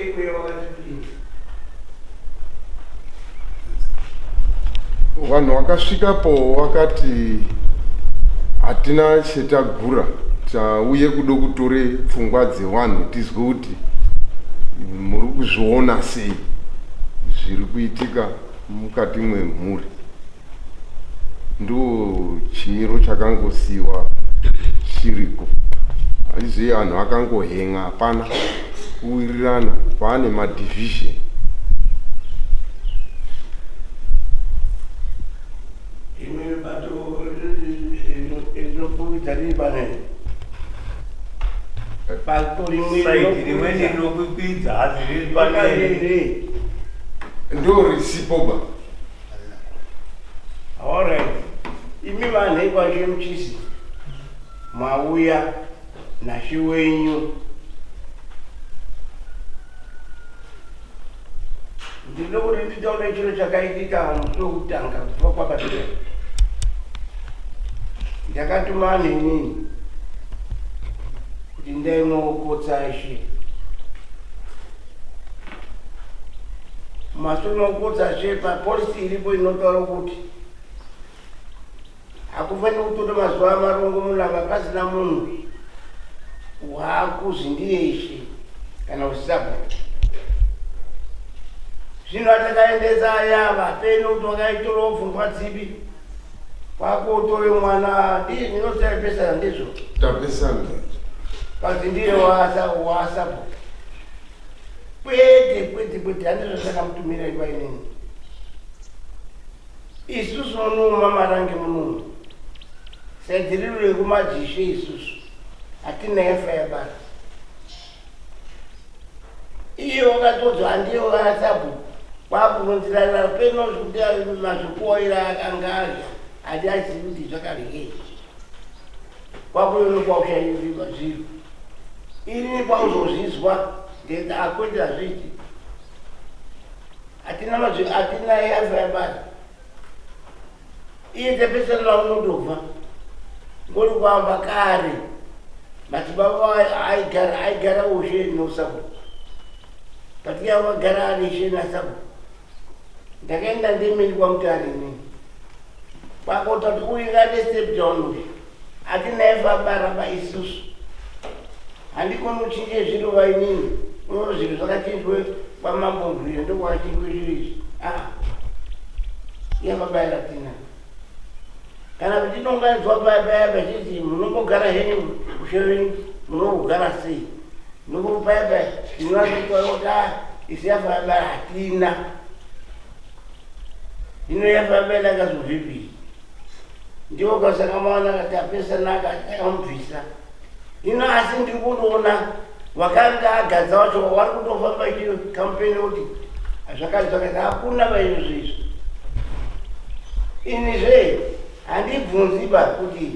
Vasvike ikweyo vakati kudini? Vanhu vakasvikapo vakati hatina chetagura, tauye kudo kutore pfungwa dzevanhu tizwe kuti muri kuzviona sei zviri kuitika mukati mwemhuri. Ndo chimiro chakangosiiwa chiriko, haizivi anhu akangohenga, hapana kuwirirana, paane madivision. Imwe bato rinokwidza riri pane bato rimwe Saidi rimweni rinokwikwidza hazi riri pane Ndo risipo ba. Alright. Imi vanhu ekwaChemuchisi mauya nashe wenyu. Ndinoda kuti nditaure chiro chakaitika musi wekutanga kufa kwaBabira. Ndakatuma vanhu inini kuti ndaimwokotsa ishe. Mashure mekukotsa she papolisi iripo inotaura kuti hakufaniri kutora mazuva marongomuna pasina munhu waakuzi ndiye ishe kana usabhuku. Zvino atakaendesa aya vapeno kuti wakaitorawo pfungwa dzipi kwakutore mwana ndinotapesana ndizvo tapesana panzi ndiye waasabhuku. Kwete, kwete, kwete, handizvo zvakamutumira ipa inini. Isusu munomu marange munomu saidziriro rekumadzishe isusu hatina efa yabara. Iye wakatodzwa handiye wakasabhu kwakunonzirana peno zvekuti mazvikuoira akanga adya hadi azivi kuti zvakaryei. Kwakuyono kwaushayiwa zviro. Ini kwauzozvizwa ndega akwete hazviiti. Hatina mazvi hatina yafa yabata. Iye tepesana unotobva. Ngori kwamba kare. Madzibaba aigara aigara ushe nosabu. Patiya vagara ari ishe nasabu. Ndakaenda ndimini kwaMutare inini. Kwakototi uyu ngade step down uyu. Hatina efa bara isusu. Handikoni kuchinje zviro vainini. Unoona zviro zvakachinjwe kwamambo Ngwira ndokwakachinjwe zviro izvi. Ah. Yamabaira tina. Kana tinonganidzwa paya paya pachiti munombogara henyu ushe wenyu munogara sei? Nokuti paya paya tinoratidza kuti ah isi yafa bara hatina. Hino yafa bara akazobvepi? Ndiwo kasanga maona kati apesana akamubvisa. Hino asi ndiri kundoona vakanga agadza wacho vari kutofamba chikampeni kuti zvakati zvakati hakuna vaizvo izvo. Ini zve handibvunzi ba kuti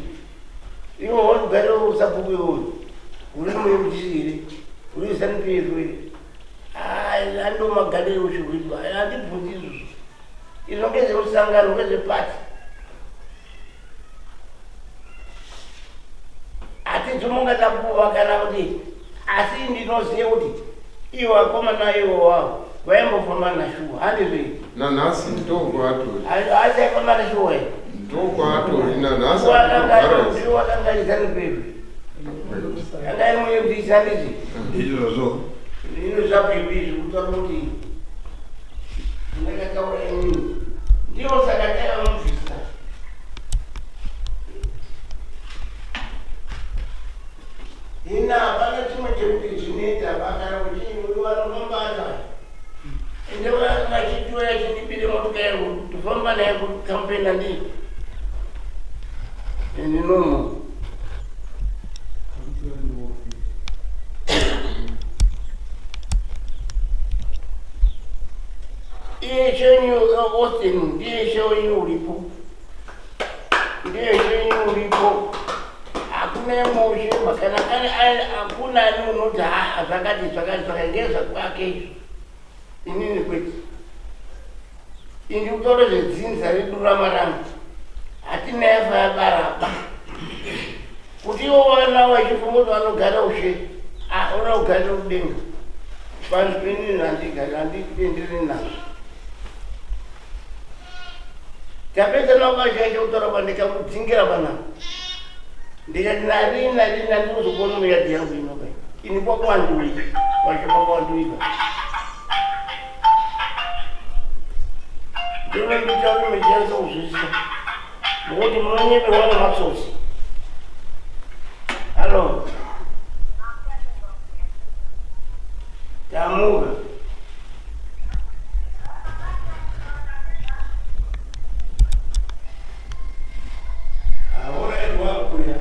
iwe wakugarira usabhuku iwewe uri muMDC here uri ZANU PF here andomagariro ushuhwidwa handibvunzi izvozvo izvo ngezvemusangano ngezvepati hatidzimunga tapuwa kana kuti asi ndinoziva kuti iwo akomana iwo wavo vaimbofamba nashuwa handizvo nanhasi ndokwatori achaifamba nashuwa here ndokwatori nanhasi wakangaridza nepepi anga iri muMDC handiti izvozvo ino zvapepi izvi kutaura kuti ndakataura inini ndiwo saka takamubvisa Hina hapana chimwe chekuti zvinoita kana kuti vanofamba ende vachitiuya chindipinde motoka yangu tofamba naye kukampeni andii ndinomo iye chenyu Austin ndiye chenyu uripo ndiye chenyu uripo hakuna imwe shema kana hakuna ani unoti haa zvakati zvakati zvakati ngezvakwake izvo inini kwete indi kutaura zvedzinza redu ramarangu hatina yafa yabaraba kuti iwo vana vachifunga kuti vanogara ushe ona kugarira kudenga. Panzvini handigari handipindiri nazvo. Tapedza nakashaisha kutaura pa ndikamudzingira panapa. Ndikati narini narini handinozokuona muyadhi yangu ino kai. Ini kwakwanduyi. Pasha pakwanduyi pa. Ndinoda nditaure mechinyaso kuzwisisa. Ngokuti munonyeperwa nematsotsi. Halo. Tamuka. Ahora wakuya.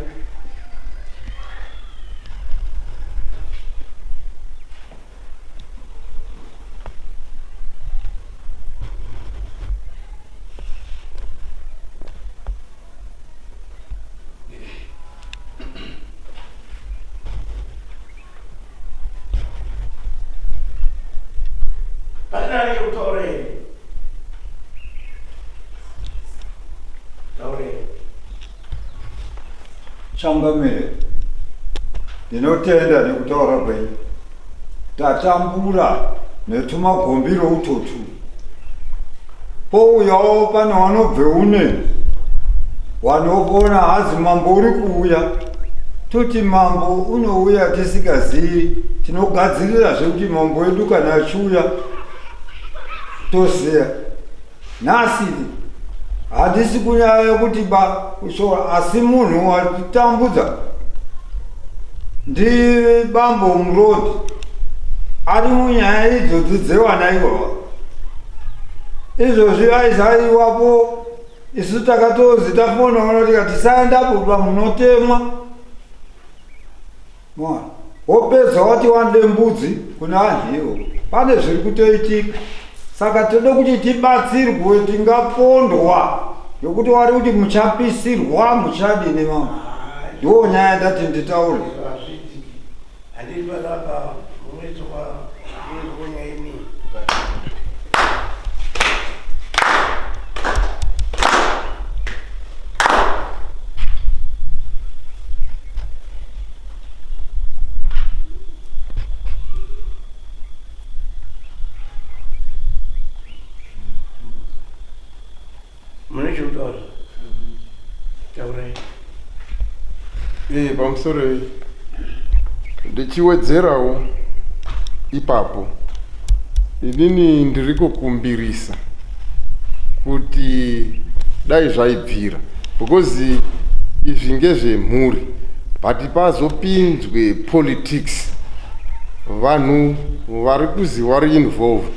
Pane chekutaura here? Taure. Changamire, ndinotenda nekutaura kwenyu. Tatambura netumagombiro utotu. Pouyawo pane wanobve une wanopona hazi mambo uri kuuya. Toti mambo unouya tisingazivi, tinogadzirira zvekuti mambo wedu kana achiuya toziva. Nhasi handisi kunyaya yekuti ba kushora asi munhu watitambudza ndibambo murodi ari munyaya idzodzi dzevana ivava izvozvi aizaiwapo isu takatozi tafonaona tikati saendapo pamunotemwa Mwana wopedza wati wande mbudzi kuna anhiwo pane zviri kutoitika saka tode kuti tibatsirwe tingapondwa nokuti wari kuti muchapisirwa muchadini mama ndiwo nyaya ndati nditaure Handiti panapa munoitwa munoitwa nyaya inii. Mune chekutaura? Taurai. Eh, pamusoro ndichiwedzerawo ipapo inini ndiri kukumbirisa kuti dai zvaibvira because izvi ngezvemhuri but pazopinzwe politics vanhu vari kuzi vari involved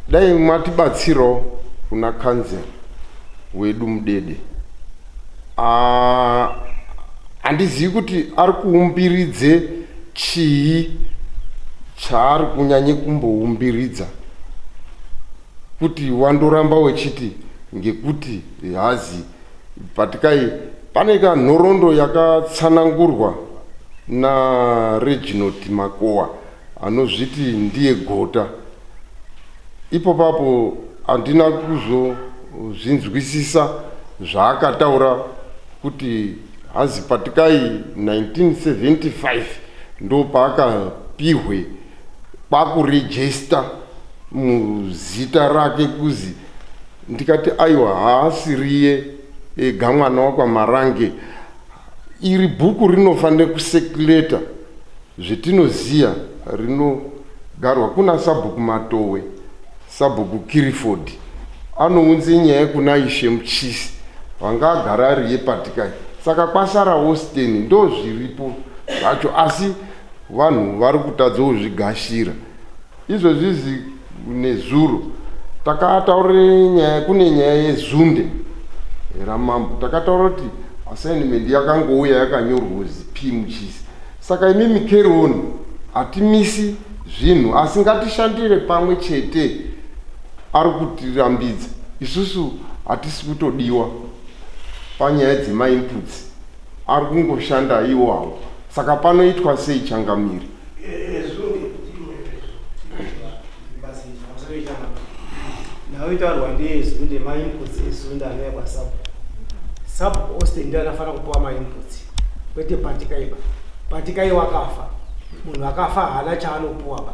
Dai matibatsirawo kuna council wedu Mudede. Ah, handizivi kuti ari kuumbiridze chii chaari kunyanye kumboumbiridza kuti wandoramba wechiti ngekuti hazi but kai pane kanhorondo yakatsanangurwa nareginald makowa Anozviti ndiye gota. Ipo papo handina kuzozvinzwisisa zvaakataura kuti hazi Patikai 1975 ndopaakapihwe kwakurejesta muzita rake kuzi ndikati aiwa haasiriye ega mwana wakwaMarange Iri bhuku rinofanira kusekuleta zvetinoziya rinogarwa kuna Sabhuku Matowe, Sabhuku Kiriford anounze nyaya kuna Ishe Muchisi vanga agara ari yePatikai. Saka kwasara Austin ndozviripo zvacho asi vanhu vari kutadza kuzvigashira. Izvozvi nezuro takataure nyaya kune nyaya yezunde ramambo takataura kuti assignment yakangouya yakanyorwa kuzi p muchisi saka imimi carry on hatimisi zvinhu asi ngatishandire pamwe chete ari kutirambidza isusu hatisi kutodiwa panyaya dzemainputs ari kungoshanda iwo hawo saka panoitwa sei changamire Nhau itaurwa ndeyezunde mainputs ezunde anouya kwasabhuku. Sabhuku Austin ndiye anofanira kupiwa mainputs kwete Patikai ba. Patikai wakafa. Munhu akafa haana chaanopuwa ba.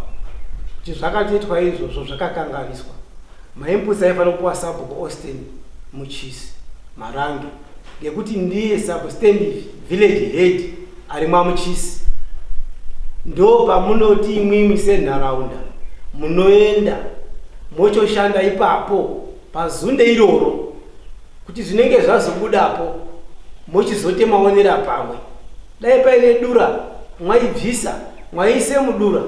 Kuti zvakatoitwa izvozvo zvakakanganiswa. Mainputs aifanira kupuwa sabhuku Austin Muchisi Marange ngekuti ndiye substantive village head ari mwaMuchisi. Ndo pamunoti imwimwi senharaunda munoenda mochoshanda ipapo pazunde iroro kuti zvinenge zvazobudapo mochizote maonera pamwe. Dai paine dura mwaibvisa mwaiise mudura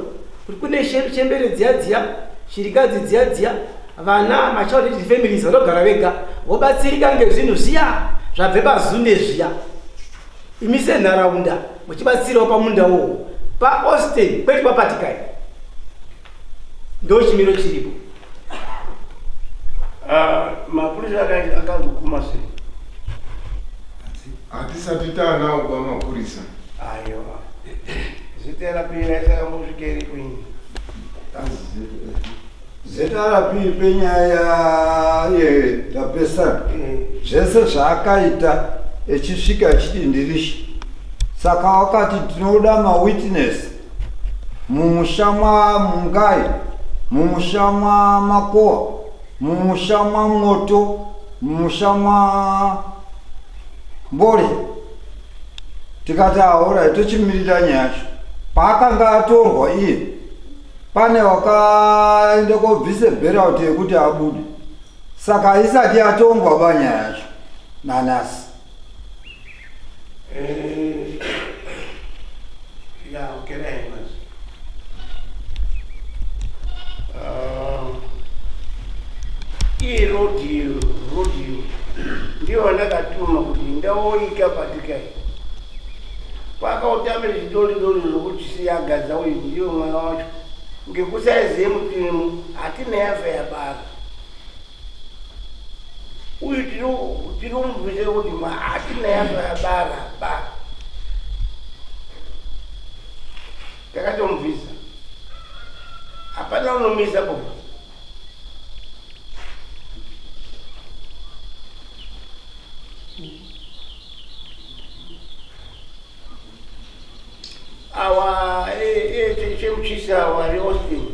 kuti kune chembere dziya dziya shirikadzi dziya dziya vana machild families vanogara vega vobatsirika ngezvinhu zviya zvabve pazunde zviya imi senharaunda muchibatsirawo pamunda uwo paAustin kwete papatikai ndochimiro chiripo. Ah, mapurisa akazokuma sei? Hatisati taanawo kwamapurisa. Aiwa. ZRP raisakambosvika iri kuini? ZRP penyaya yetapesana zvese zvaakaita echisvika echiti ndirishi saka wakati tinoda mawitness mumusha mwaMungai, mumusha mwaMakowa, mumusha mwaMwoto, mumusha mwaMbori. Tikati ahorai tochimirira nyaya yacho. Paakanga atorwa iye pane wakaenda kobvise bherauti yekuti abude, saka haisati yatongwa ba nyaya yacho nanhasi. Eh, ya, okay, manje. Ah, iyi rodhiyo rodhiyo ndiyo vandakatuma kuti ndaoika patikai kwakautame zvidolidoli zvokuchisiya agadza uyu ndiyo mwana wacho ngekusaizive mutemo hatina yafa yabara uyu tinomubvise kuti hatina yabara ba takatomubvisa hapana unomisa po awa chemuchisi awa ari Austin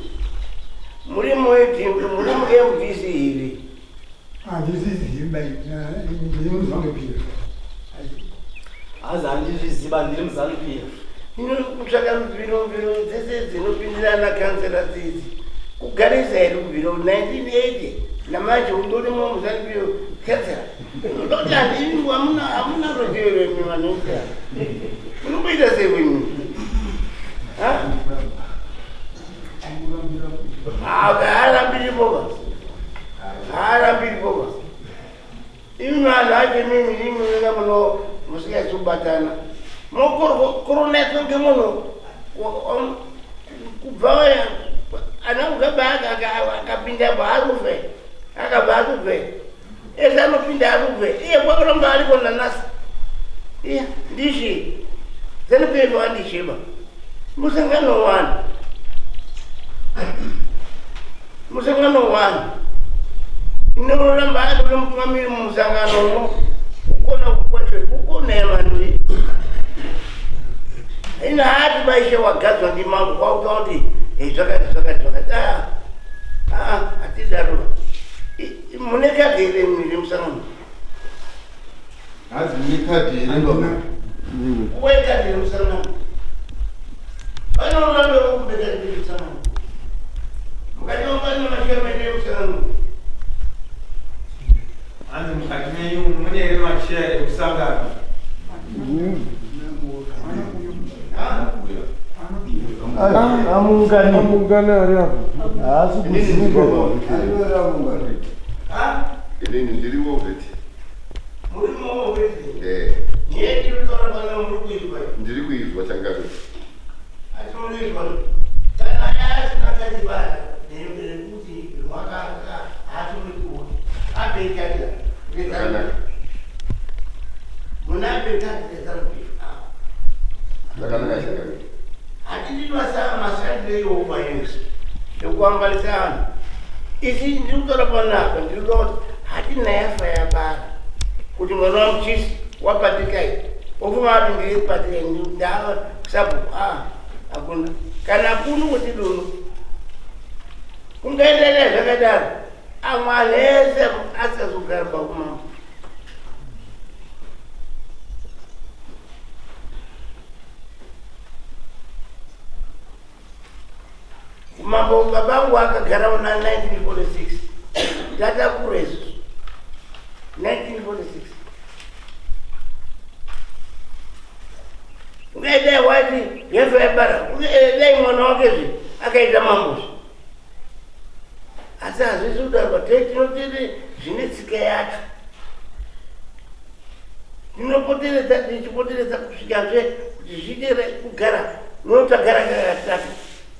muri muri muMDC here? Handizvizivi ndiri muZanu PF. Hanzi handizviziva ndiri muZanu PF. Ino kutsvaka mviro mviro dzese dzinopindirana kansela dzidzi kugarisa here kubvira 1980 namanje undorimo muZanu PF kansela Ndoti handini hamuna hamuna ruzivo rwemi vanhu munomboita sei kwenyu? Haarambiri boba. Haarambiri boba. Imi vanhu acho imimi imi mega muno musingazi kubatana. Mokoronetswa ngemunhu kubva ana Mugabe akapinda arufe akabva arufe ese anopinda arubve iye kwakuramba ariko nanasi iya ndishi zanupf wandisheba musangano wani musangano wani inoramba ari mutungamiri mumusanganomo kukona kwacho kukona yavanhu ina hati baishe wagadzwa ndimambo kwakuta kuti zvakati zvakati zvakati ah, ah, hatidaro Mune kadhi here imwi remusangano? Hanzi mune kadhi here baba? Uwe kadhi remusangano. Pane urambe wakupe kadhi remusangano. Mukati mapane machairman emusangano. Hanzi mukati menyu mune here machair emusangano? Amungani. Amungani ari apo. Haasi kuziva. Inini ndiri woveti. Eh. Ndiri kuizwa changabe. Zvakanaka. Zvakanaka changabe. Hatidi mashandiro iwowo mayesu ekuambanisa vanhu. Isi ndiri kutaura panapa ndiri kuda kuti hatina yafa yabara kuti mwana wamuchisi wapatikai ofuma ati ndiri patikai ndava sabhuku ah. Hakuna kana kuno kuti duno kungaenderera zvakadaro, amwe anhu ese asazogara pakumambo. Mambo babangu akagara muna 1946, tatakura isusu 1946. Ungaidai wati yesu aibara, dai mwana wakezve akaita mambozve, asi hazvisi kudarwa. Tinotete zvine tsika yacho, tinopoteredza tichipoteredza kusvikazve kuti zviite kugara unotagara kakatatu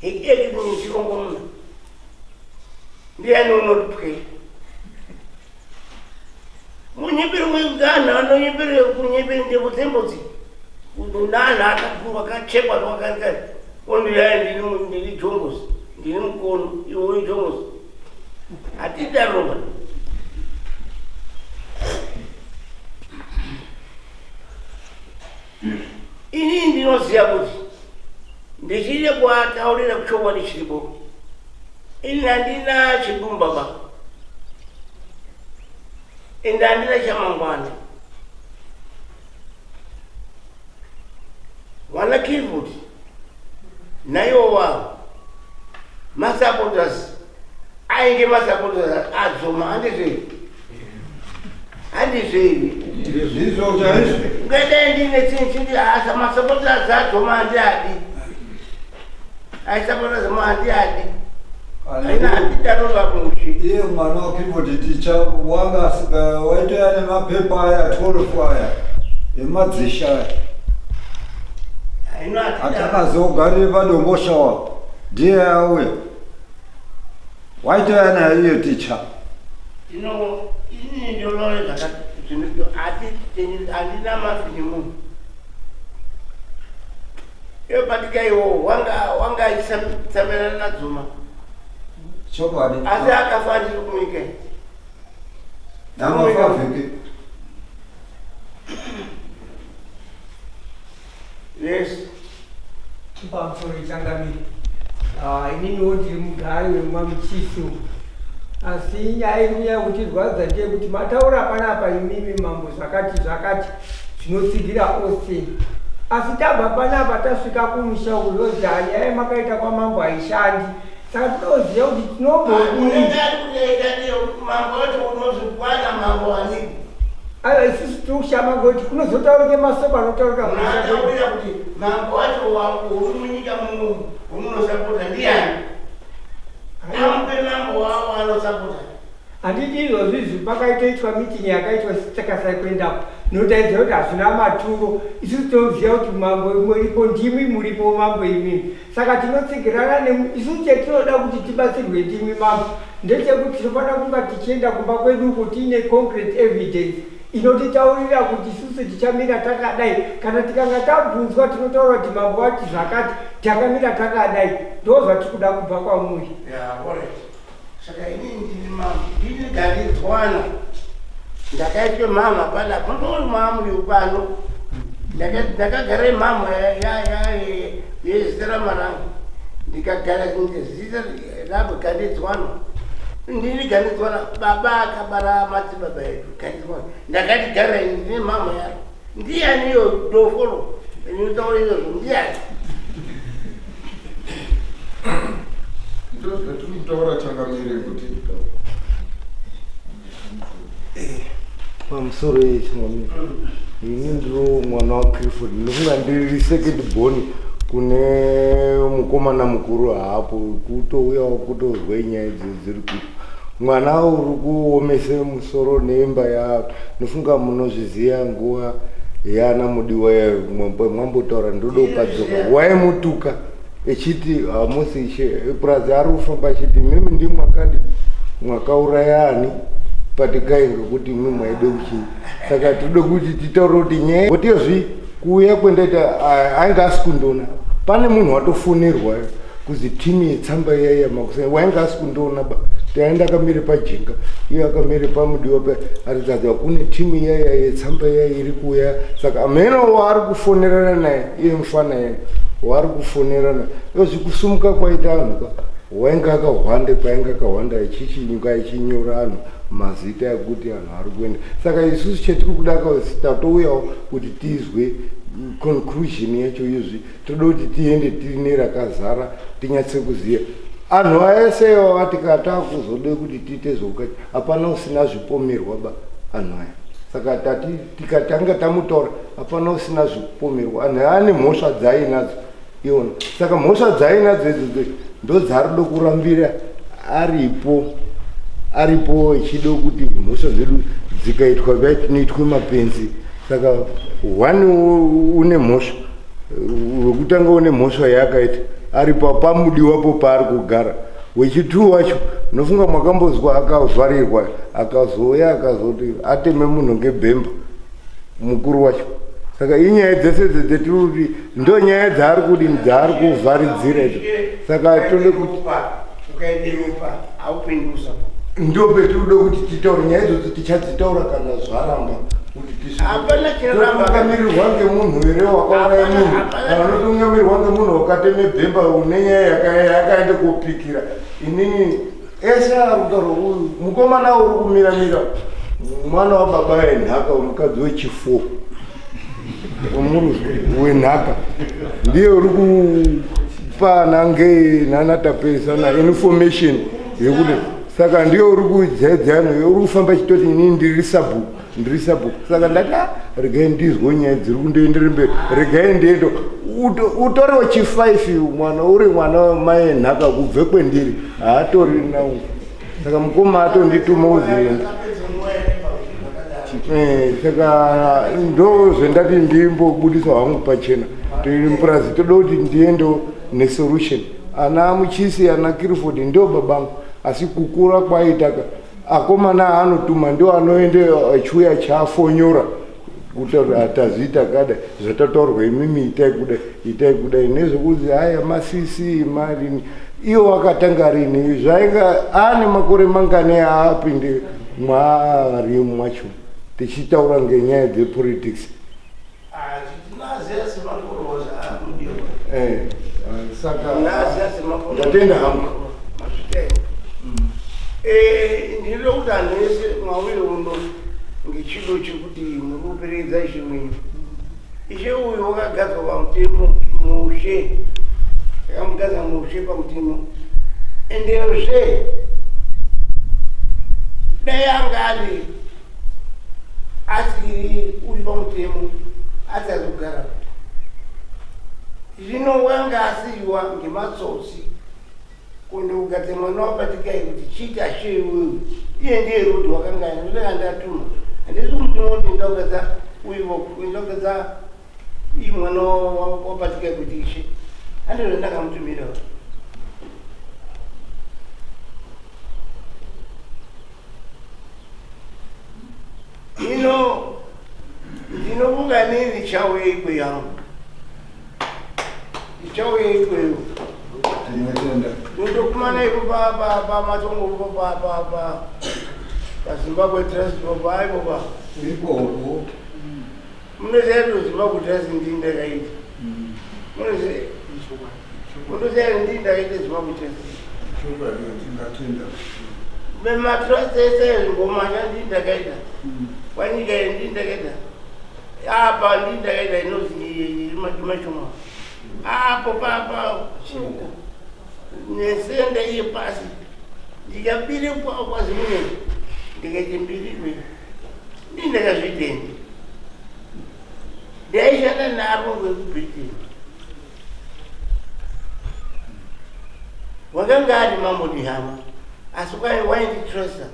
hekeki chirongomuna. Ndiani unoti pwe munyeperi wegana anonyepere kunyepere ndebvu dzembudzi unanhu akagurwa akachekwa zvakakarikari ondiyai ndiri jongosi, ndiri mukono, iwe uri jongosi. Hatidarova. Ini ndinoziva kuti ndichide kuataurira kuchokwadi chiripo. Ini handina chidumba ba, ende handina chamangwana. Vana Clifford naiwo wavo masupporters ainge masupporters adzoma, handizvei? Handizvei? Ndizvo chaizvo. Ungadai ndine chinhu chiti asa masupporters adzoma handiadi, aisupporters ma handiadi, aina handidarova muchi. Iye mwana waKeyboard ticha wanga waitoya nemapepa aya 12 aya emadzisha aya. Aino hatidaro. Atakazogarire paDomboshawa ndiye auya waitoya naye iye ticha. Ino ini ndinoona zvakati handina mafi nemunhu iyo patika iwo wanga achitsamirana nadzoma. Chokwadi. Asi akafa andiri kumuika. Namafavhiki. Yes. Pamusoro changamire. Ininiwo ndiri mugari wemwaMuchisi umu. Asi nyaya iri kunyanya kutirwadza ndeyekuti mataura panapa imimi mambo zvakati zvakati zvinotsigira Austin. Asi tabva panapa tasvika kumusha uku zvozi nyaya yamakaita kwamambo haishandi. Saka tinoziva kuti tinombodii. Unenge ari kudaita ndiyo mambo wacho unozvikwana mambo aniko? Aiwa, isusu tiri kushama ngekuti kunozotaurike masoko anotaurika kumusha kwedu. Unotaurira kuti mambo wacho uri munyika munomu unonosapota ndiani? Amupe mambo wavo anosapota. Handiti izvozvi izvi pakaitoitwa meeting yakaitwa isusu takasai kuendapo notaiziva kuti hazvina maturo. Isusu tinoziva kuti mambo muripo ndimi, muripo mambo imimi, saka tinotsigirana nemi. Isusu chetinoda kuti tibatsirwe ndimi mambo ndechekuti tinofanira kunga tichienda kumba kwedu uko tiine concrete evidence inotitaurira kuti isusu tichamira takadai. Kana tikanga tabvunzwa tinotaura kuti mambo vati zvakati, takamira takadai. Ndo zvatiri kuda kubva kwamuri. Yeah, alright. Saka inini ndiri mambo, ndini garidzwana. Ndakaitwe mhamha panapa, ndori maamuri pano. Ndakagara imhamha yezita ramarangu. Ndikagara zita rabo Gandidzwana. Ndini Gandidzwana, baba akabara madzibaba edu Gandidzwana. Ndakati gara ini ndine mhamha yaro. Ndiyani iyo dofolo? Inotaura izvozvo ndiyani? Ndizvo zvatiri kutaura changamire kuti Pamusoro yechingamire, ini ndiro mwana waClifford, ndinofunga ndiri second born kune mukomana mukuru haapo kutouyawo kutozwa nyaya idzi dziri kuitwa. Mwana uri kuomese musoro neimba ya nofunga munozviziva nguva yana mudiwa yayo mwambotaura ndoda kupadzoka waimutuka echiti hamusi ishe purazi ari kufamba achiti mimi ndimwakadi mwakauraya ani patikai ngekuti imi mwaide kuchii. Saka tode kuti titaure kuti nyaya kotiyozvi kuuya kwendaita ainge asi kundiona. Pane munhu watofonerwa kuzi timu yetsamba iyaiya makusai wainge asi kundiona ba taenda akamire pajinga iye akamire pamudiwa pa aritadza kune timu iyaiya yetsamba iyaiya iri kuuya. Saka ameno waari kufonerana naye iye mufana yeye. Wari kufonerana zvikusumuka kwaita anhu ka wainge akahwande painge akahwanda achichinyuka achinyora anhu mazita ekuti anhu ari kuenda. Saka isusu chetiri kuda ka tatouyawo kuti tizwe conclusion yacho izvi toda kuti tiende tiine rakazara tinyatse kuziva anhu ese iwawa tikata kuzode kuti tiite zvoukati hapana usina zvipomerwa ba anhu aya. Saka tati tikatanga tamutaura hapana usina zvipomerwa, anhu aya ane mhosva dzaainadzo iwona. Saka mhosva dzaainadzo idzodzo ndo dzaarida kurambira aripo aripo echida kuti mhosva dzedu dzikaitwa vai tinoitwe mapenzi. Saka one une mhosva wekutanga une mhosva yaakaita aripo pamudiwapo paari kugara. Wechitwo wacho nofunga mwakambozwa akavharirwa akazouya akazoti ateme munhu ngebhemba mukuru wacho. Saka inyaya dzese dzetiri kuti ndo nyaya dzaari kudini dzaari kuvharidzira idzo. Saka tode kuti ukaende ropa haupindusa. Ndo petinoda kuti titaure nyaya idzodzo, tichadzitaura kana zvaramba kuti Hapana chinoramba. totungamirirwa ngemunhu here wakauraya munhu kana unotungamirwa ngemunhu wakateme bhemba une nyaya yakaenda kopikira. Inini ese ari kutaura uyu mukomana uri kumiramira mwana wababa yenhaka mukadzi wechifo wenhaka ndiye uri kupa nange nana tapesana information yekuti saka ndiye uri kudzaidzano uri kufamba chitoti inini ndiri sabhuku ndiri sabhuku. Saka ndati ah, regai ndizwe nyaya dziri kundoendere mberi, regai ndiendo utorewo chi5 mwana uri mwana wamai enhaka kubve kwendiri haatori nawo. Saka mukoma atondituma uzienda. Saka ndo zvendati ndimbobudisa hangu pachena tiri mupurazi toda kuti ndiendewo nesolution. Ana Muchisi ana Kiriford ndio babangu asi kukura kwaitaka akomana aanotuma ndio anoende achiuya chaafonyora kuti tazviita kada zvatataurwa imimi itai kudai itai kudai nezvekuzi haya masisi marini iwo akatanga rini zvainga aane makore mangani aapinde mwaari mwacho tichitaura ngenyaya dzepolitics. Saka ndatenda hangu. Ndinoda kuti anhu ese mwawiri uno ngechido chekuti muri kuperekedza ishe wenyu. Ishe uyu wakagadzwa pamutemo mushe, takamugadza mushe pamutemo. Endezve dai anga ari asiri uri pamutemo asi azogara zvino wanga asiyiwa ngematsotsi kuenda kugadza mwana wapatikai kuti chiita she iwewe iye ndiye rudi wakanga ndinenge ndatuma handisi kumutuma kuti enda kugadza uyu enda kugadza iyi mwana wapatikai kuti ishe handizvo ndakamutumira. Ino ndinofunga nini ndichauya ikweyo hangu ndichauya ikweyo. Tinotenda. Ndokumana ipo pamatongo paZimbabwe Trust paipo pa Ikoko. Munoziva kuti Zimbabwe Trust ndini ndakaita, munoziva kuti ndini ndakaita Zimbabwe Trust. Chokwadi, tingatenda. Matrust ese ngoma ndini ndakaita kwanyika iyi ndini ndakaita apa ndini ndakaita inozi mashoma apo papa nesenda iye pasi ndikabire kwazimunene ndikaite mbiri ndini ndakazvitenda ndaishanda naro vekuBritain wakanga ari mambo Nehama asi kwai wainditrusta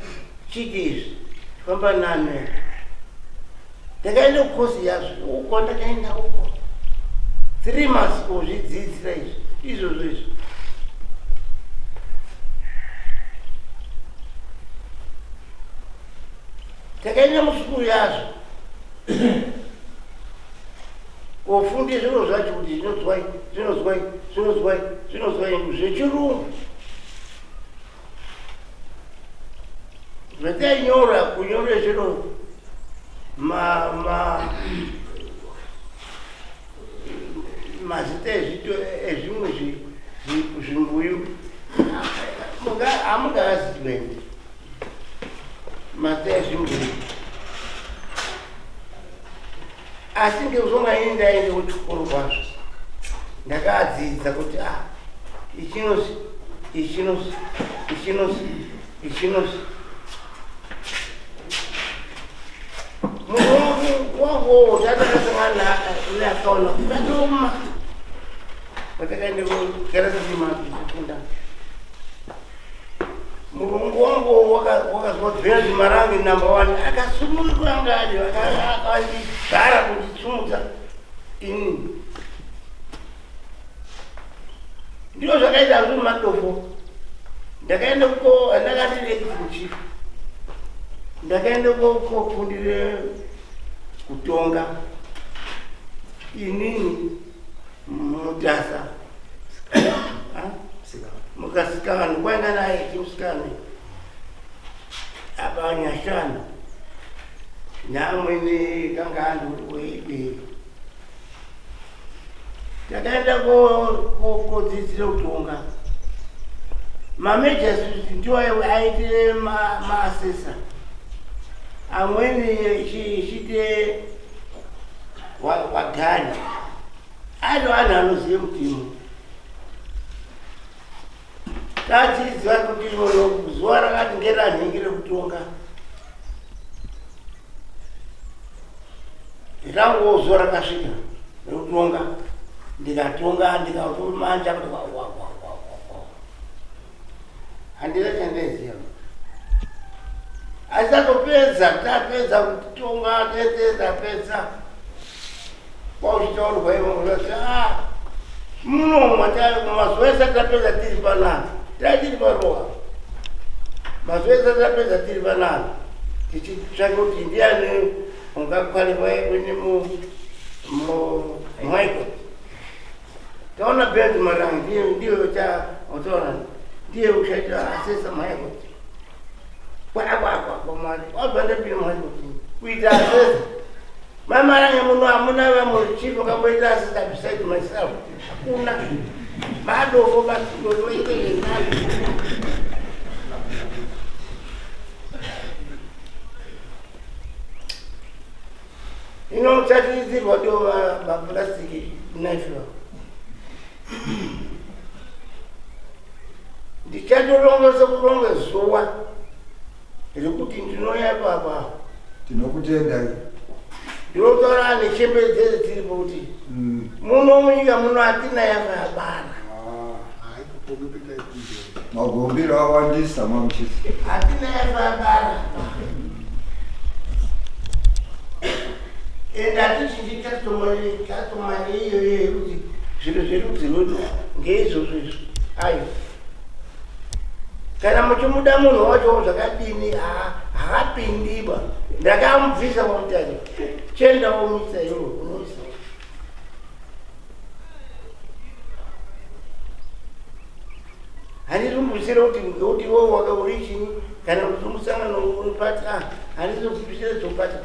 chiti izvi famba nani ndakaenda kukosi yazvo uko ndakaenda uko 3 months kuzvidzidzira izvi izvozvo izvi. Takaenda musukuru yazvo kofunde zviro zvacho kuti zvinozwai zvinozwai zvinozwai zvinozwai zvechirungu zvatainyora kunyore zviro ma ma Mazita ezvito ezvimwe zvimbuyu hamungaazivendi mazita ezvimbuyu asi ngekuzonga ini ndaende kuchikoro kwazvo ndakadzidza kuti a ah, ichinozi ichinozi ichinozi ichinozi Murume wangu tatakasangana neakaona kukatoma patakaenda kugara tichifunda murungu wangu wakazwa Bernard Marange number one akasumuka anga ari akandigara kundisumudza ini ndizvo zvakaita zviri madofo ndakaenda ko ndakati chief ndakaenda kofundire kutonga inini mutasa mukasikano kwaenda naye chimusikano apa nyashana naamwene kanga andikuibei Takaenda kodzidzira kutonga. Mamajors ndiwo aite maasesa. Amweni ichiite wagani. Ari vanhu anoziva mutemo. Tadzidza kuti zuva rakati ngeranhingi rekutonga. Ranguwo zuva rakasvika rekutonga ndikatonga ndikatomanja kuti wa wa wa wa wa. Handina chandaiziva. Asi tatopedza tapedza kutonga tese tapedza. Kwauchitaurwa ivo unoti ah munomwa mazuva ese tapedza tiri panapa tiri paroa mazuva ese tapedza tiri panapa tichitsvaka kuti ndiani ungakwalify kuine mumichael taona bed marangi ndiye ndiye cha utaona ndiye uchaita asesa michael kwakwakwa wabva ndapinda michael kuita asesa Mamarange muno hamuna vamwe chief vakamboita assistant beside myself. Hakuna. Madofo basi ndoite zvenharo. Ino muchatiidzirwa ndo mapurasitiki knife Ndichatoronga sekuronga zuva rekuti ndinouya ipapa. Tinokutendai. Ndinotaura nechembere dzese dziripo kuti mm. muno munyika muno hatina yafa yabara. Ah, Magombiro awandisa mamuchisi. Hatina yafa yabara. Ende hatichinji customer iyoyo yekuti zviro zverudzi rwedu ngeizvozvo izvo ayo. Kana muchimuda munhu wacho zvakadini haapindiba. Ndakamubvisa kwamutare. Chienda womisa iwe unoisa. Handisi kumubvisira kuti ngekuti iwewe waka uri chinyi kana kuti musangano uri pati ah handisi kubvisira dzopati.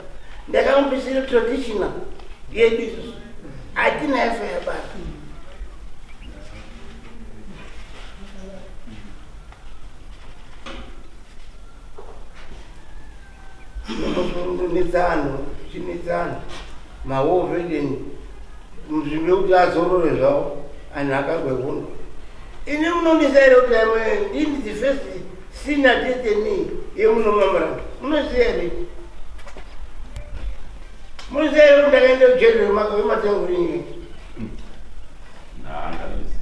Ndakamubvisira traditional yedu isusu. Hatina yafa yabata. Netsano, chinetsano, mawo vedeni, nzvimbo yekuti azorore zvavo, anhu akarwa hondo. Ini munondiziva here kuti I'm ndini the first senior destiny yemuno mamuranga. Munoziva here? Munoziva here kuti ndakaenda kujeri rematenguringi?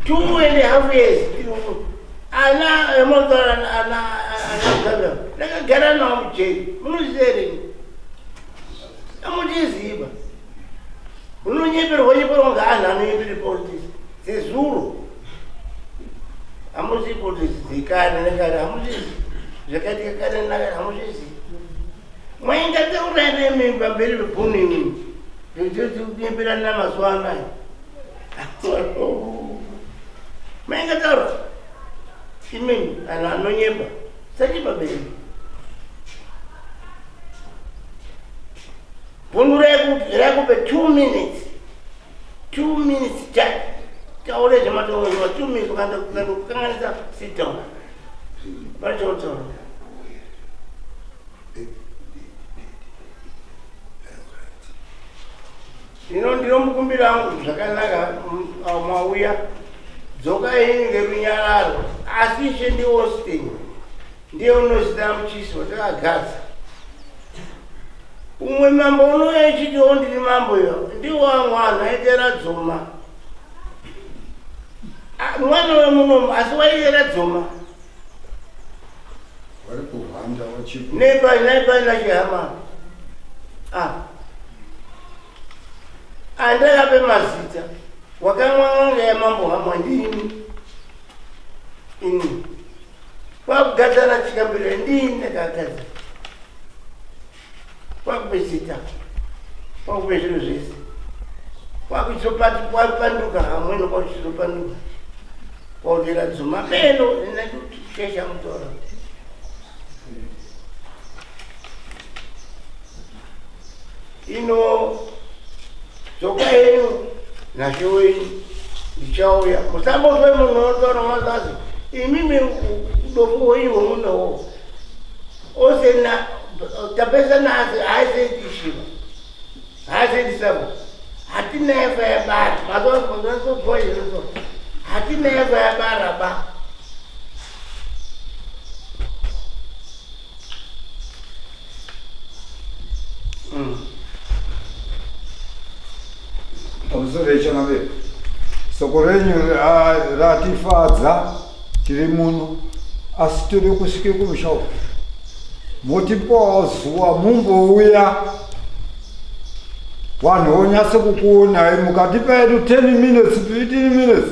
Two and a half years. Ana emotora ana ana ndakagara nawo mujeri. Munoziva here? Amuchiziva. Unonyeperwa nyeperwa ngaanhu anonyepere politics. Dzezuro. Hamuzivi politics dzekare nekare hamuzivi. Zvakaitika kare nakare hamuzivi. Mwaingateura nemi pamberi pebhunu imimi. Ndinokunyeperana mazuva anaya. Maingataura imimi anhu anonyepa sanyepa benyu. Bhunu raikupe 2 minutes. 2 minutes chake. Taure zvemataurwa 2 minutes ukandokukanganisa sit down. Pane chautaura. Ndino ndinomukumbira hangu zvakanaka mauya dzokai ngerunyararo asi ishe ndi Austin ndiye unozita muchisi watakagadza. Umwe mambo unouya echitiwo ndiri mambo iyo ndiwo amwe anhu aitera dzoma. Mwana wemunomu asi waiyera dzoma. Vari kuhwanda vachipo. Nepai nepai nachihama. Ah. Andakape mazita wakamwa n'anga yamambo hamwa ndini. Ini. Kwakugadzana chikambiro ndini ndakagadza. Kwakupe zita. Kwakupe zviro zvese. Kwakuchizopati kwapanduka hamweno kwakuchizopanduka. Kwautera dzuma meno nekushesha mutora. Ino dzoka yenyu nashe wenyu ndichauya. Musambozwe munhu unotaura mazazi imimi udofo hwenyu hwemunowo ose na tapesa nasi haasendi shiva haasendi sabo hatina yafa yabara mazoasoboizo hatina yafa yabara ba Pamusoro yechangamire, soko renyu ratifadza tiri muno, asi tiri kusvike kumusha uku. Motipawo zuva mumbouya vanhu vonyatse kukuonai mukatipa yedu 10 minutes 15 minutes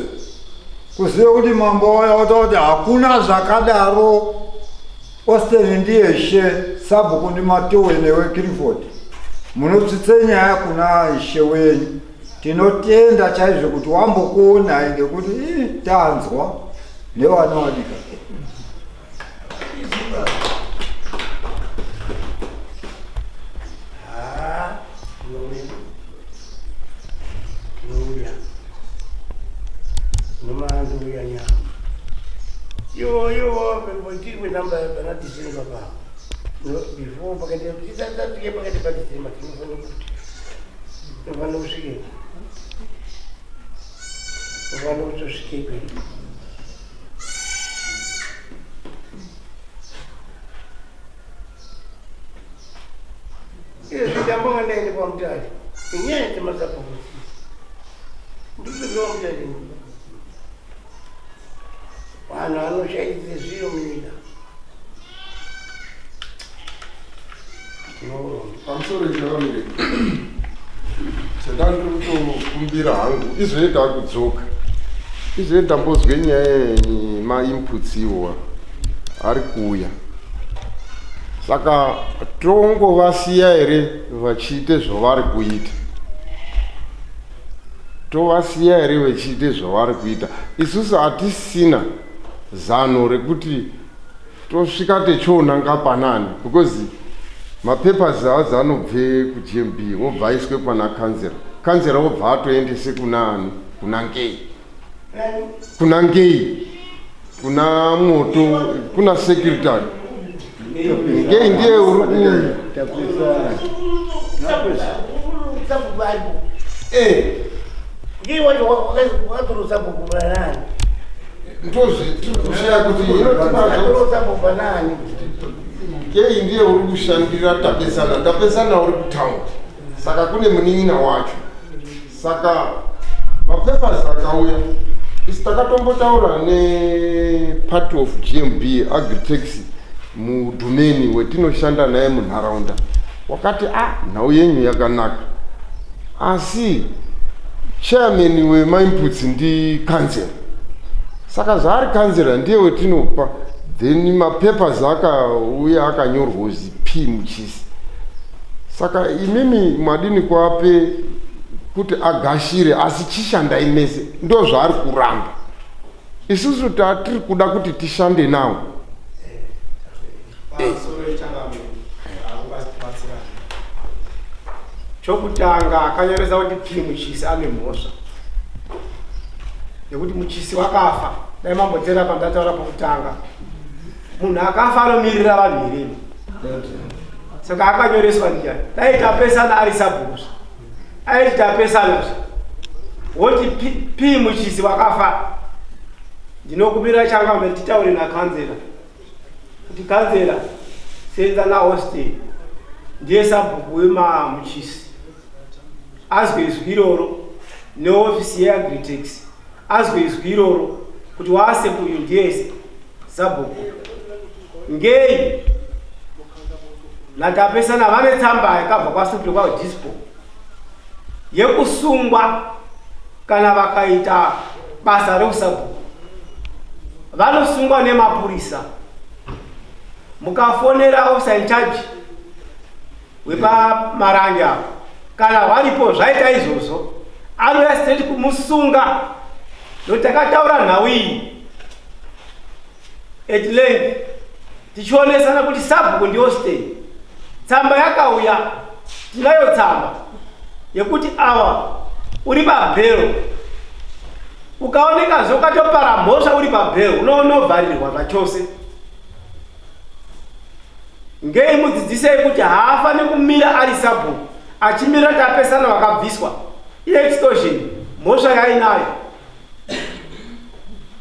kuziva kuti mambo wauya wotaura kuti hakuna zvakadaro. Austin ndiye ishe, sabhuku ndi Matowe newe Clifford. Munotsvitse nyaya kuna ishe wenyu. Tinotenda chaizvo kuti wambokuonai ngekuti ii tanzwa nevana vadika. Ah, ndinouya. Ndinouya. Ndinouya nyama. Iwo iwo tiri namba pana December pa. No, before pakati tisati tasvike pakati pa December tinofanira kuti tinofanira kusvike. Tinofanira kuti tosvike ikweyo. Izvi ndambonga ndaende kwaMutare. Inyaya dzemasabhuku. Ndikutoziva Mutare. Vanhu vanoshaidze zviro munyika. Pamusoro ichakamire chandandiri kutokumbira hangu izvee takudzoka izvee ndambozwe nyaya yemainputs iwowa ari kuuya saka tongovasiya here vachiite zvavari kuita tovasiya here vechiite zvavari kuita isusu hatisina zano rekuti tosvika techionanga panani because mapapers azi anobve kugmb wobva aiswe pana kanzera kanzera wobva atoendese kuna ani kuna ngei kuna ngei kuna moto kuna secretary ngei ndiye uri ndozvitikushaya kuti ngei ndiye uri kushandira tapesana tapesana uri kutaundi saka kune munin'ina wacho Saka mapapers akauya isi takatombotaura nepart of GMB Agritex mudhumeni wetinoshanda naye munharaunda wakati a ah, nhau yenyu yakanaka asi chairman wemainputs ndi council saka zvaari councilor ndiye wetinopa then mapapers akauya akanyorwa kuzi p muchisi Saka imimi mwadini kuape kuti agashire asi chishandai mese ndozvaari kuramba. Isusu tatiri kuda kuti tishande nawo. Chokutanga akanyoresa kuti P Muchisi ane mhosva. Nekuti muchisi wakafa. Dai mambotera pandataura pokutanga. Munhu akafa anomirira vanhu here? Saka akanyoreswa ndiani? Dai tapesana ari sabhuku. Aiti tapesana zve. Woti P muchisi wakafa. Ndinokumbira changamire titaure nakanzela. Kuti kanzela senza naAustin ndiye sabhuku wemamuchisi. Azwe izwi iroro neofisi yeAgritex azwe izwi iroro kuti waase uyu ndiye sabhuku. Ngei natapesana vane tsamba yakabva kwasupre kwaDispo yekusungwa kana vakaita basa reusabhuku vanosungwa nemapurisa. Mukafonera officer in charge wepamarange apo kana varipo zvaita izvozvo anouya straight kumusunga nokuti takataura nhau iyi at length tichionesana kuti sabhuku ndiyo stay. Tsamba yakauya tinayo tsamba yekuti awa uri pabhero ukaonekazve ukatopara mhosva uri pabhero unonovharirwa zvachose. Ngei mudzidzisei kuti haafani kumira ari sabhuku achimira tapesana vakabviswa iextortion mhosva yainayo.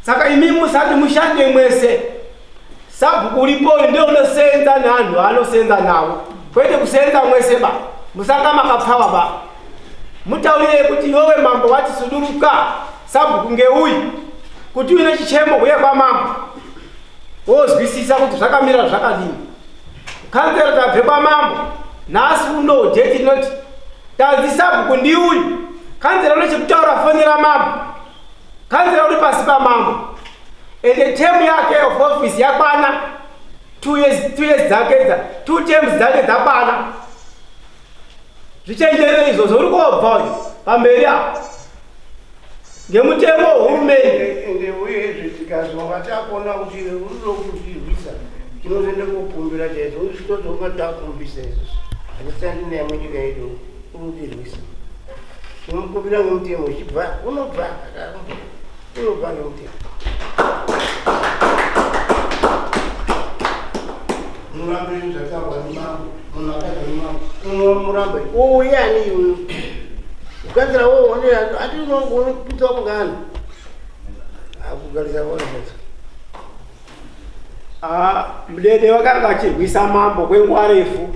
Saka imi musati mushande mwese sabhuku uripoyo ndiye unosenza neanhu aanosenza navo kwete kusenza mwese ba musanga makapfawa ba mutaurirei kuti iwewe mambo wati suduruka sabhuku ngeuyu kuti uine chichemo huye kwamambo wozwisisa kuti zvakamira zvakadini kanzero tabve kwamambo nhasi uno date inoti tanzi sabhuku ndiuyu kanzero une chekutaura fonera mambo kanzero uri pasi pamambo ende term yake of office yakwana 2 years 2 years dzake dza 2 terms dzake dzakwana zvichenjerere izvozvo uri kobva uyu pamberi apo ngemutemo wehurumende. Ende uyezve tikazwa vatakuona kuti rudo kutirwisa tinotoenda kokumbira chaizvo totonga takumbisa isusu hatisandi naye munyika yedu unotirwisa tinomukumbira ngemutemo uchibva unobva unobva ngemutemo murambe zvataurwa nemambo munhu akabva nemambo unomurambe uyani iwe ukanzira woone ati unopinza kungani akugarisa vonetsa Ah, Mdede wakanga achirwisa mambo kwenguva refu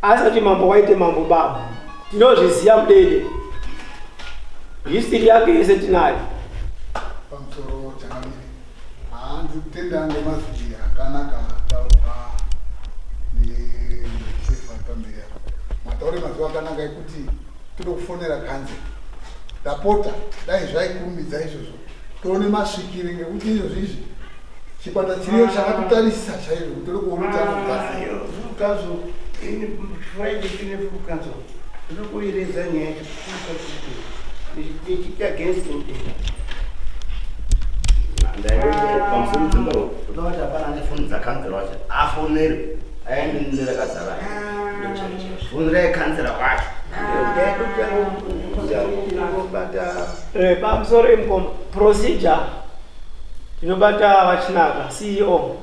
asati mambo waite mambo baba tinozviziva Mdede history yake yese tinayo. Pamusoro changamire, hanzi kutenda ngemazwi akanaka ataurwa nechief ari pamberi apa. Mataure mazwi akanaka ekuti tode kufonera kanzera. Ndapota dai zvaikurumidza izvozvo toone masvikire ngekuti izvozvo izvi chikwata chiriyo chakatotarisa chaizvo kuti tode kuona kuti anobva sei. Full council ini Friday tine full council ndiri kuireza nyaya yacho full council ndichiita against mutemo. Pamusoro dzimba unoda kuti hapana ane foni dzakanzera wacho afonere aende nerakazara fonirai kanzera wacho. Pamusoro imukoma procedure tinobata vachinaka CEO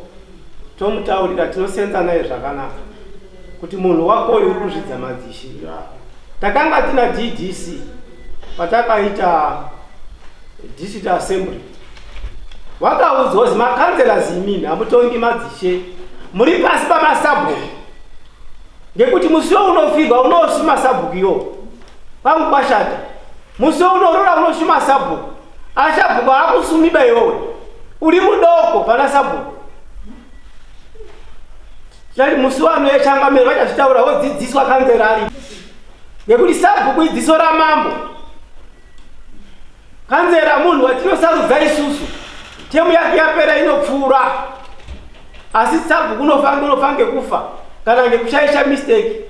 tomutaurira tinosenza naye zvakanaka kuti munhu wako uyu uri kuzvidza madzishe. Takanga tina DDC patakaita district assembly wakaudzwa kuti makanzela imimi hamutongi madzishe muri pasi pamasabhuku ngekuti musi weunofirwa unosuma sabhuku iwo kwangu kwashata musi weunorora unosuma sabhuku ashabhuku haakusumiba iwowe uri mudoko pana sabhuku chati musi wano yechangamire vachazvitaura wodzidziswa kanzera ari ngekuti sabhuku idziso ramambo kanzera munhu watinosarudza isusu temu yake yapera inopfuura asi sabhuku unofa ngekufa kana ngekushaisha mistake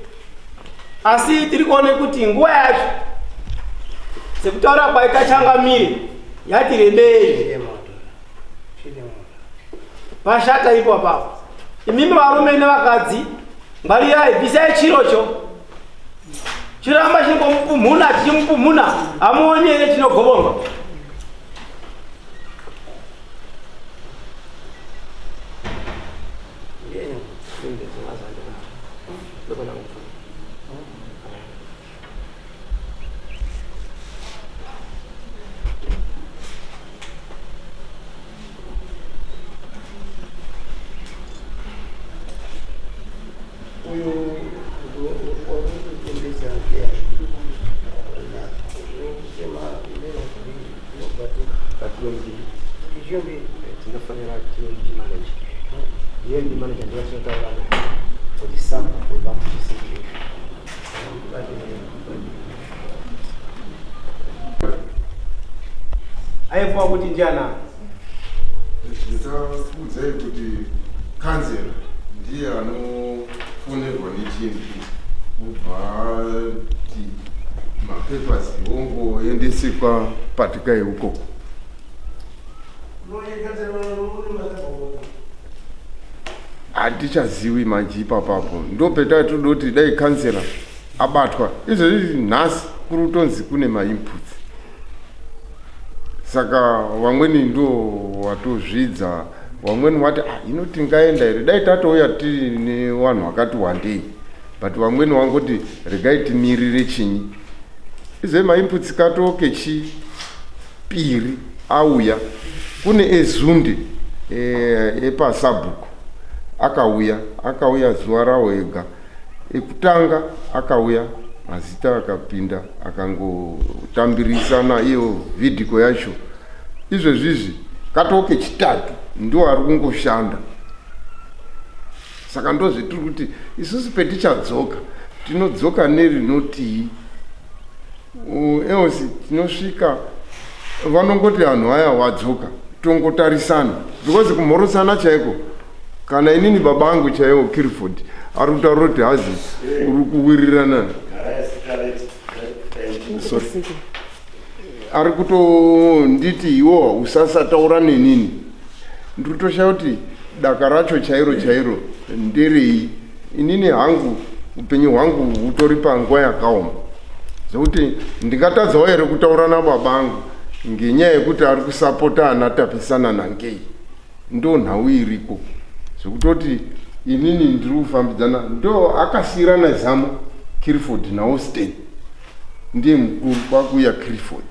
asi tiri kuone kuti nguva yacho sekutaura kwaita changamire yati rebei pashata ipo apapo imimi varume nevakadzi ngwarirai bvisai chirocho chiramba chingomupumhuna chichimupumhuna hamuoni here chinogobonga. Tinofanira GMB manager. GMB manager ndivo tinotaura naye kuti sabhuku vamuchisi. Aipuwa kuti ndianani? Nditakuudzai kuti kanzera ndiye anofonerwa neGMP obva ati mapapers ongoendesekwa patikai ukoko. Hatichaziwi manje ipapapo ndopetatoda kuti dai kansela abatwa izvezvi nhasi kuri kutonzi kune mainputs saka vamweni ndo watozvidza vamweni vati ah, ino tingaenda here dai tatouya tiine vanhu vakati wandei but vamweni vangoti regai timirire chinyi izve mainputs katoke chii piri auya kune ezunde eh, epasabhuku akauya akauya zuva rawo ega ekutanga akauya mazita akapinda akangotambirisana iyo vhidhiko yacho izvezvizvi katoo kechitatu ndiwo ari kungoshanda saka ndozvetiri kuti isusu petichadzoka tinodzoka nerinotii Eosi tinosvika vanongoti vanhu vaya wadzoka tongotarisana because kumhorosana chaiko kana inini baba angu chaiwo Kirford ari kutaura kuti hazi uri kuwirirana sorry ari kutonditi iwo usasataura nenini ndiri kutoshaya kuti daka racho chairo chairo nderei Inini hangu upenyu hwangu hutori panguva yakaoma zvekuti ndingatadzawo here kutaura nababa angu ngenyaya yekuti ari kusapota ana tapisana nangei ndo nhau iriko zvekutoti inini ndiri kufambidzana ndo akasiirana zamo Kirford naAustin ndiye mukuru kwakuuya Clifford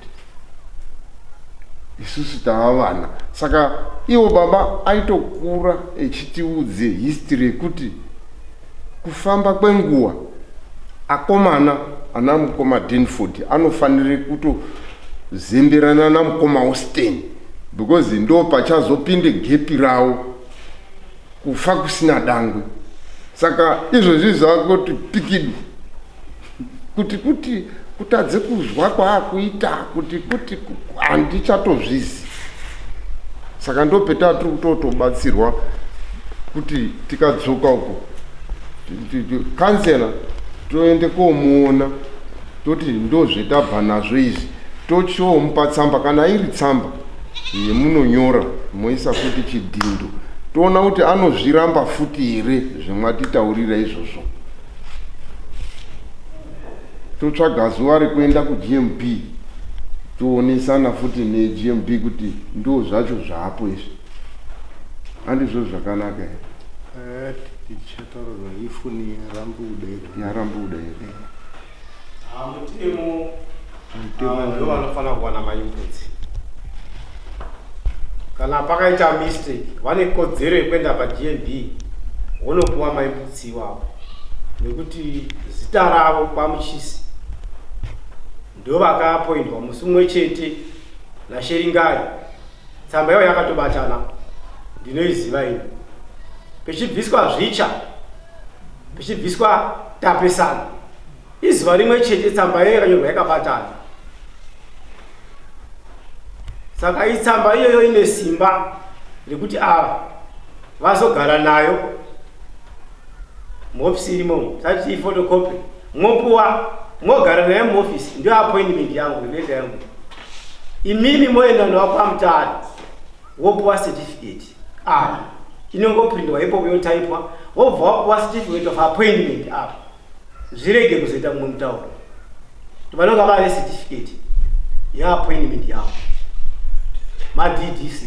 isusu tava vana saka iwo baba aitokura echitiudze history yekuti kufamba kwenguva akomana ana mukoma Denford anofanire kutozemberana namukoma Austin because ndo pachazopinde gepi rawo kufa kusina dangwe saka izvozvi zvakoti pikidu kuti kuti kutadze kuzwa kwaakuita kuti kuti handichatozvizi saka ndopeta tiri kutotobatsirwa kuti tikadzoka uko kansela toende komuona toti ndozvetabva nazvo izvi tochiomupa tsamba kana iri tsamba yemunonyora moisa futi chidhindo toona kuti anozviramba futi here zvemwatitaurira izvozvo totsvaga zuva rekuenda kugmp toonesana futi negmp kuti ndo zvacho zvaapo izvi handizvo zvakanaka here eh, tichataurwa ifoni yarambuda here yarambuda here Ah, mutemo ndo vanofanira kuwana mainputs kana pakaita mistake vane kodzero yekuenda pagnb wonopuwa mainputs iwawo nekuti zita ravo kwamuchisi ndo vakaapoindwa musi umwe chete nasheringai Tsamba yavo yakatobatana, ndinoiziva ini. Pechibviswa zvicha, pechibviswa tapesana, izuva rimwe chete tsamba iyoyo yakanyorwa yakabatana. Saka itsamba iyoyo ine simba rekuti ava vazogara nayo muhofisi irimo, sati photocopy mopuwa mogara naye muhofisi, ndiyo appointment yangu, leta yangu. Imimi moenda nawo kwaMutare wopuwa certificate apa inongoprintwa ipopo yotaipwa wobva wapuwa certificate of appointment apa zvirege kuzoita mumwe mutauro vanonga vave certificate yeappointment yavo maddc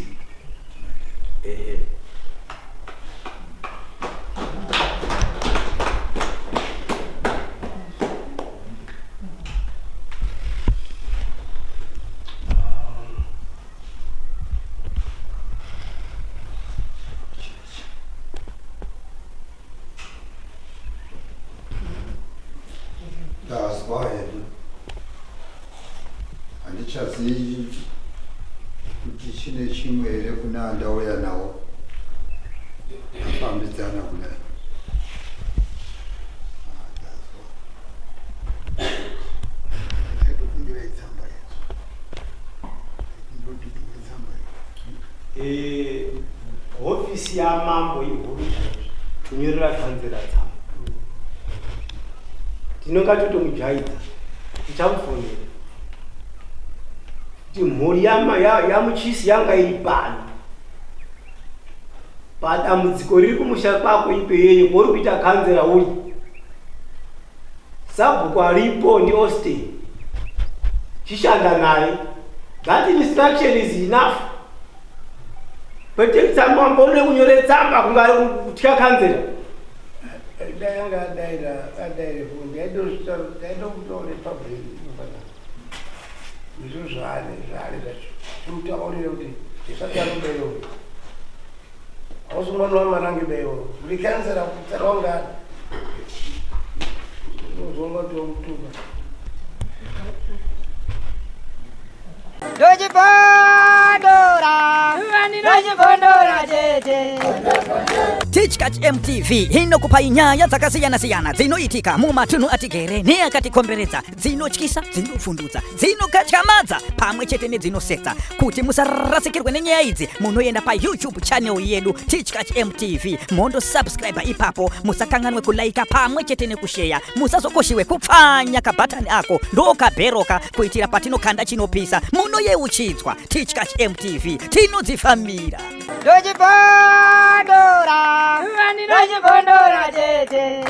ehe Ndazwa hedu, handichazivi kuti Ndichine chimwe here kune andauya nawo afambidzana kudai. Eh, hofisi yamambo ihuru chaizvo kunyorera kanzera tsamba tinonga totomujaidza tichamufonera kuti mhuri yamuchisi yanga iri pano padambudziko riri kumusha kwako ipeyeyo kwauri kuita kanzera uri Sabhuku aripo ndi Austin. Chishanda naye. That instruction is enough. Kwete tsamba mbone kunyore tsamba kunga ari kutya kanzera. Dai anga adaira adaire foni ndaidokutaure public inofana izvo zvaari zvaari zvacho timutaurire kuti zvisataro beyo Hausi mwana wamarange beyo. Uri kansela kutsara wangani. Unozonga tokutuka. Ndochibondora, ndochibondora chete. Tichkach MTV inokupai nyaya dzakasiyana-siyana dzinoitika mumatunhu atigere neakatikomberedza dzinotyisa dzinovhundutsa dzinokatyamadza pamwe chete nedzinosetsa kuti musarasikirwe nenyaya idzi munoenda payoutube channel yedu tichkach mtv mondosubscribe ipapo musakanganwe kulaika pamwe chete nekusheya musazokoshiwe kupfanya kabhatani ako ndokabheroka kuitira patinokanda chinopisa munoyeuchidzwa tichkach mtv tinodzifambira Ndochibondora, ndochibondora chete.